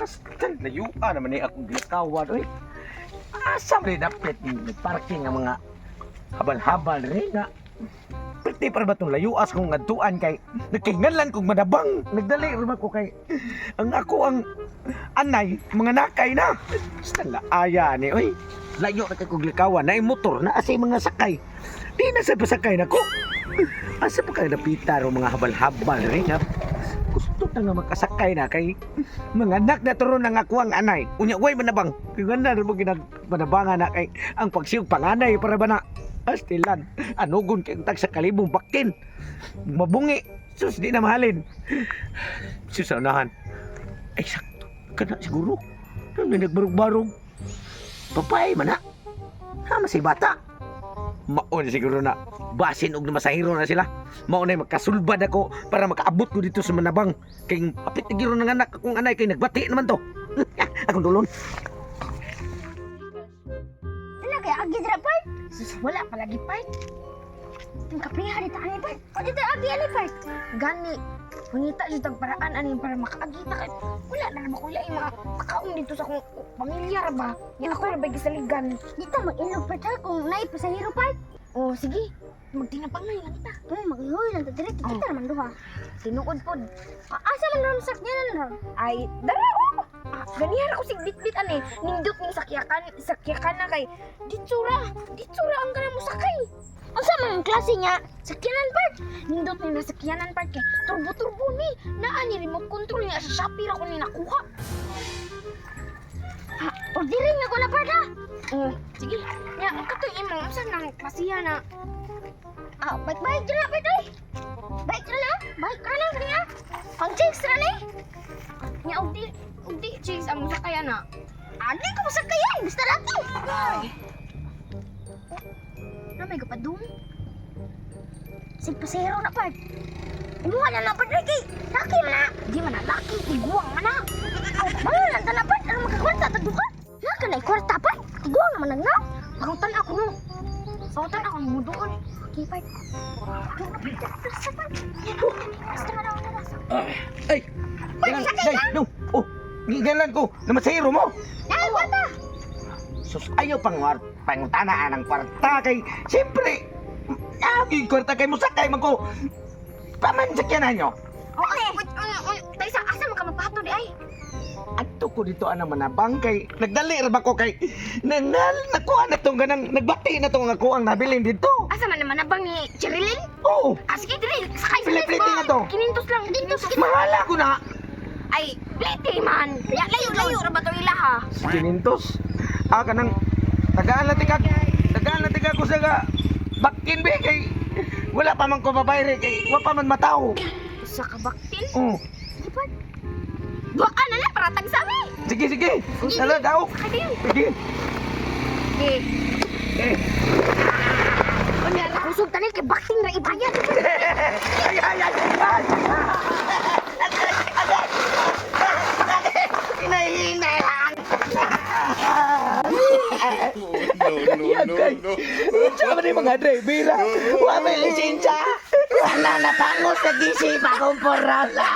Astan, layuan naman ni akong gilakawan, oy. Asa man ni dapat ni parking ang mga habal-habal rin nga. Pwede para ba itong layuas kung ngadtuan kay nagkinganlan kong manabang. Nagdali rin ko kay ang ako ang anay, mga nakay na. Basta laaya ni, oy. Layo na kay kong likawan, na motor, na asay mga sakay. Di na sa pasakay na ko. Asa pa kayo napita ro mga habal-habal rin ha? Gusto na nga makasakay na kay mga anak na turo ng ako ang anay. Unya, way manabang. Kaya na rin mo ginag manabangan na kay ang pagsiyog panganay para ba na astilan. Anugon kay tag sa kalibong bakin. Mabungi. Sus, di na mahalin. Sus, sa unahan. Ay, sakto. Kana siguro. Ano nagbarog-barog? Papay man ha. Ha, masay bata. Maon siguro na. Basin og masahiro na sila. Mao na makasulbad ako para makaabot ko dito sa Manabang. Kay hapit na giro ng anak akong anay kay nagbati naman to. Akong dulon. Wala kay agi dira part. Sus, wala palagi part. Yung kapriha dito ani part. O dito agi ani part. Gani. Mangita jud ang paraan ani para makaagi ta kay wala na naman ko yung mga pakaon dito sa akong pamilya ra ba. Yan ako ra ba gisaligan. Dito mag-ilog part ha kung naay pasahero part. Oh, sige. Magtinapangay lang ta. Maghihoy lang ta diri Oh. kita naman duha. Tinuod pod. Ah, asa man ram sakyanan ram? Ay, dara oh. Ah, ganihan ako sig bitbit ani. Nindot ning sakyakan, sakyakan na kay ditsura. Ditsura ang kanang mosakay. Unsa man ang klase nga sakyanan part? Nindot ni nasakyanan part kay turbo-turbo ni. Naa ni remote control niya sa Shopee ra ko ni nakuha. Ah, orderin nga ko na part ha. Oh, sige. Nya, ang katoy imong unsa nang klasiya na? Ah, bike bike dira part oy. Bike ra na, bike ra na kaniya. Pang chicks ra ni. Nya og di chicks ang mosakay ana. Agi ko masakayan basta laki. Na may gapadung. Sig pasahero na part. Imuha na na part kay laki man na. Di man na laki, iguang man na. Aw, malo lang ta na part aron makakwarta ta duha. Na ka na kwarta part. Tiguang naman nagna. Pangutan ako no. Pangutan ako mo doon. Okay part. Basta part. Basta na na. Ay! Ay, day, no. Oh, gigalan ko. Na masahiro mo. Dai kwarta. Sus, ayaw pang war, pangutana ang kwarta kay siyempre agi kwarta kay musakay man ko. Paman sakyanan nyo. Okay. Wait, ano, ano, tay sa asa man ka magpahato di ay? Adto ko dito ana manabang kay nagdali ra ba ko kay nanal nakuha na tong ganang nagbati na tong ako ang nabilin dito. Asa man naman nabang ni Cherilyn? Oh, Ah, sige, dili. Sakay, sakay. Pili-pliti na to. Kinintos lang. Kinintos. Mahala ko na. Ay, pliti man. Ya, layo, layo ra ba to ila ha? Kinintos. Ah, kanang tagaan na tika tagaan na tika ko sa ga bakin be kay wala pa man ko babayre kay wa pa man mataw. Sa kabaktin? Oh, Sige pa. Duha na lang para tagsami. sige sige. Sala daw. Sakay tayo. Sige. Okay. Eh. Unya, kusog tani kay bakting ra ibayad. Ay ay ay. Ay. Hinahinay lang. No, no, no, no. Sama ni mga driver. Wa may lisensya. Wala na pangos na gisip akong porala.